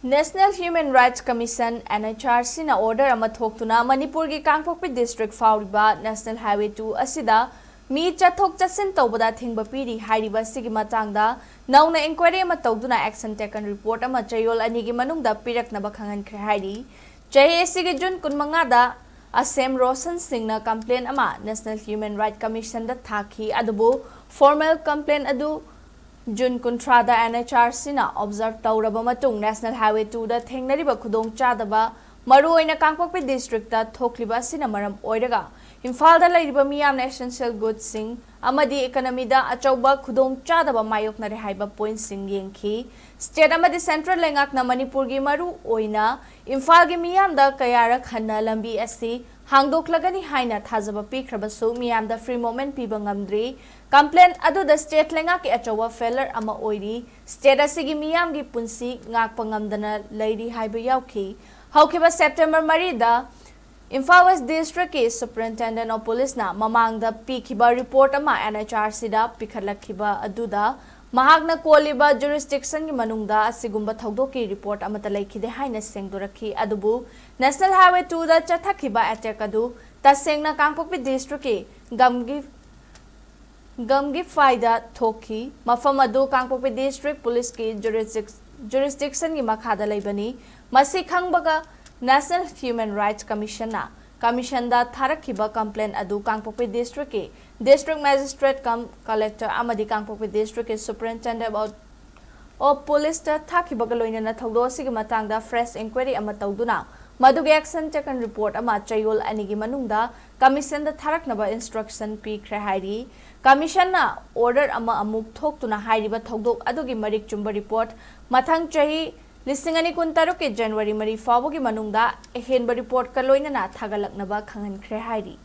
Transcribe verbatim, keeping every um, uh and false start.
National Human Rights Commission, N H R C ꯅ order ꯑꯃ ꯊꯣꯛꯇꯨꯅ ꯃꯅꯤꯄꯨꯔꯒꯤ ꯀꯥꯡꯄꯣꯛꯄꯤ district ꯐꯥꯎꯔꯤꯕ National Highway two ꯑꯁꯤꯗ ꯃꯤ ꯆꯠꯊꯣꯛ ꯆꯠꯁꯤꯟ ꯇꯧꯕꯗ ꯑꯊꯤꯡꯕ ꯄꯤꯔꯤ ꯍꯥꯏꯔꯤꯕ ꯑꯁꯤꯒꯤ ꯃꯇꯥꯡꯗ ꯅꯧꯅ inquiry ꯑꯃ ꯇꯧꯗꯨꯅ action taken report ꯑꯃ ꯆꯌꯣꯜ ꯑꯅꯤꯒꯤ ꯃꯅꯨꯡꯗ ꯄꯤꯔꯛꯅꯕ ꯈꯪꯍꯟꯈ꯭ꯔꯦ ꯍꯥꯏꯔꯤ꯫ ꯆꯍꯤ ꯑꯁꯤꯒꯤ June ꯀꯨꯟꯃꯉꯥꯗ ꯑꯁꯦꯝ ꯔꯣꯁꯟ ꯁꯤꯡꯅ complaint ꯑꯃ National Human Rights Commission ꯗ ꯊꯥꯈꯤ, ꯑꯗꯨꯕꯨ formal complaint ꯑꯗꯨ June ꯀꯨꯟꯊ꯭ꯔꯥꯗ N H R C ꯅ observe ꯇꯧꯔꯕ ꯃꯇꯨꯡ National Highway two ꯗ ꯊꯦꯡꯅꯔꯤꯕ ꯈꯨꯗꯣꯡꯆꯥꯗꯕ, ꯃꯔꯨꯑꯣꯏꯅ ꯀꯥꯡꯄꯣꯛꯄꯤ district ꯇ ꯊꯣꯛꯂꯤꯕ ꯑꯁꯤꯅ ꯃꯔꯝ ꯑꯣꯏꯔꯒ ꯏꯝꯐꯥꯜꯗ ꯂꯩꯔꯤꯕ ꯃꯤꯌꯥꯝꯅ essential goods ꯁꯤꯡ ꯑꯃꯗꯤ economy ꯗ ꯑꯆꯧꯕ ꯈꯨꯗꯣꯡꯆꯥꯗꯕ ꯃꯥꯌꯣꯛꯅꯔꯦ ꯍꯥꯏꯕ point ꯁꯤꯡ ꯌꯦꯡꯈꯤ꯫ State ꯑꯃꯗꯤ central ꯂꯩꯉꯥꯛꯅ ꯃꯅꯤꯄꯨꯔꯒꯤ ꯃꯔꯨ ꯑꯣꯏꯅ ꯏꯝꯐꯥꯜꯒꯤ ꯃꯤꯌꯥꯝꯗ ꯀꯌꯥꯔꯛ ꯍꯟꯅ ꯂꯝꯕꯤ ꯑꯁꯤ ꯍꯥꯡꯗꯣꯛꯂꯒꯅꯤ ꯍꯥꯏꯅ ꯊꯥꯖꯕ ꯄꯤꯈ꯭ꯔꯕꯁꯨ ꯃꯤꯌꯥꯝꯗ free movement ꯄꯤꯕ ꯉꯝꯗ꯭ꯔꯤ꯫ Complaint ꯑꯗꯨꯗ state ꯂꯩꯉꯥꯛꯀꯤ ꯑꯆꯧꯕ failure ꯑꯃ ꯑꯣꯏꯔꯤ꯫ State ꯑꯁꯤꯒꯤ ꯃꯤꯌꯥꯝꯒꯤ ꯄꯨꯟꯁꯤ ꯉꯥꯛꯄ ꯉꯝꯗꯅ ꯂꯩꯔꯤ ꯍꯥꯏꯕ ꯌꯥꯎꯈꯤ꯫ ꯍꯧꯈꯤꯕ September ꯃꯔꯤꯗ ꯏꯝꯐꯥꯜ West District ꯀꯤ Superintendent of Police ꯅ ꯃꯃꯥꯡꯗ ꯄꯤꯈꯤꯕ report ꯑꯃ N H R C ꯗ ꯄꯤꯈꯠꯂꯛꯈꯤꯕ ꯑꯗꯨꯗ ꯃꯍꯥꯛꯅ ꯀꯣꯜꯂꯤꯕ jurisdiction ꯒꯤ ꯃꯅꯨꯡꯗ ꯑꯁꯤꯒꯨꯝꯕ ꯊꯧꯗꯣꯛꯀꯤ report ꯑꯃꯠꯇ ꯂꯩꯈꯤꯗꯦ ꯍꯥꯏꯅ ꯁꯦꯡꯗꯣꯔꯛꯈꯤ꯫ ꯑꯗꯨꯕꯨ National Highway two ꯗ ꯆꯠꯊꯈꯤꯕ attack ꯑꯗꯨ ꯇꯁꯦꯡꯅ ꯀꯥꯡꯄꯣꯛꯄꯤ district ꯀꯤ ꯒꯝꯒꯤ ꯒꯝꯒꯤ ꯐꯥꯏꯗ ꯊꯣꯛꯈꯤ꯫ ꯃꯐꯝ ꯑꯗꯨ ꯀꯥꯡꯄꯣꯛꯄꯤ district police ꯀꯤ jurisdic-, jurisdiction ꯒꯤ ꯃꯈꯥꯗ ꯂꯩꯕꯅꯤ꯫ ꯃꯁꯤ ꯈꯪꯕꯒ National Human Rights Commission ꯅ commission ꯗ ꯊꯥꯔꯛꯈꯤꯕ complaint ꯑꯗꯨ ꯀꯥꯡꯄꯣꯛꯄꯤ district ꯀꯤ district magistrate cum collector ꯑꯃꯗꯤ ꯀꯥꯡꯄꯣꯛꯄꯤ district ꯀꯤ Superintendent of, of Police ꯇ ꯊꯥꯈꯤꯕꯒ ꯂꯣꯏꯅꯅ ꯊꯧꯗꯣꯛ ꯑꯁꯤꯒꯤ ꯃꯇꯥꯡꯗ fresh inquiry ꯑꯃ ꯇꯧꯗꯨꯅ ꯃꯗꯨꯒꯤ action taken report ꯑꯃ ꯆꯌꯣꯜ ꯑꯅꯤꯒꯤ ꯃꯅꯨꯡꯗ commission ꯗ ꯊꯥꯔꯛꯅꯕ instruction ꯄꯤꯈ꯭ꯔꯦ ꯍꯥꯏꯔꯤ꯫ Commission ꯅ order ꯑꯃ ꯑꯃꯨꯛ ꯊꯣꯛꯇꯨꯅ ꯍꯥꯏꯔꯤꯕ ꯊꯧꯗꯣꯛ ꯑꯗꯨꯒꯤ ꯃꯔꯤꯛ ꯆꯨꯝꯕ report ꯃꯊꯪ ꯆꯍꯤ ꯂꯤꯁꯤꯡ ꯑꯅꯤ ꯀꯨꯟꯇꯔꯨꯛꯀꯤ January ꯃꯔꯤ ꯐꯥꯎꯕꯒꯤ ꯃꯅꯨꯡꯗ ꯑꯍꯦꯟꯕ report ꯀ ꯂꯣꯏꯅꯅ ꯊꯥꯒꯠꯂꯛꯅꯕ ꯈꯪꯍꯟꯈ꯭ꯔꯦ ꯍꯥꯏꯔꯤ꯫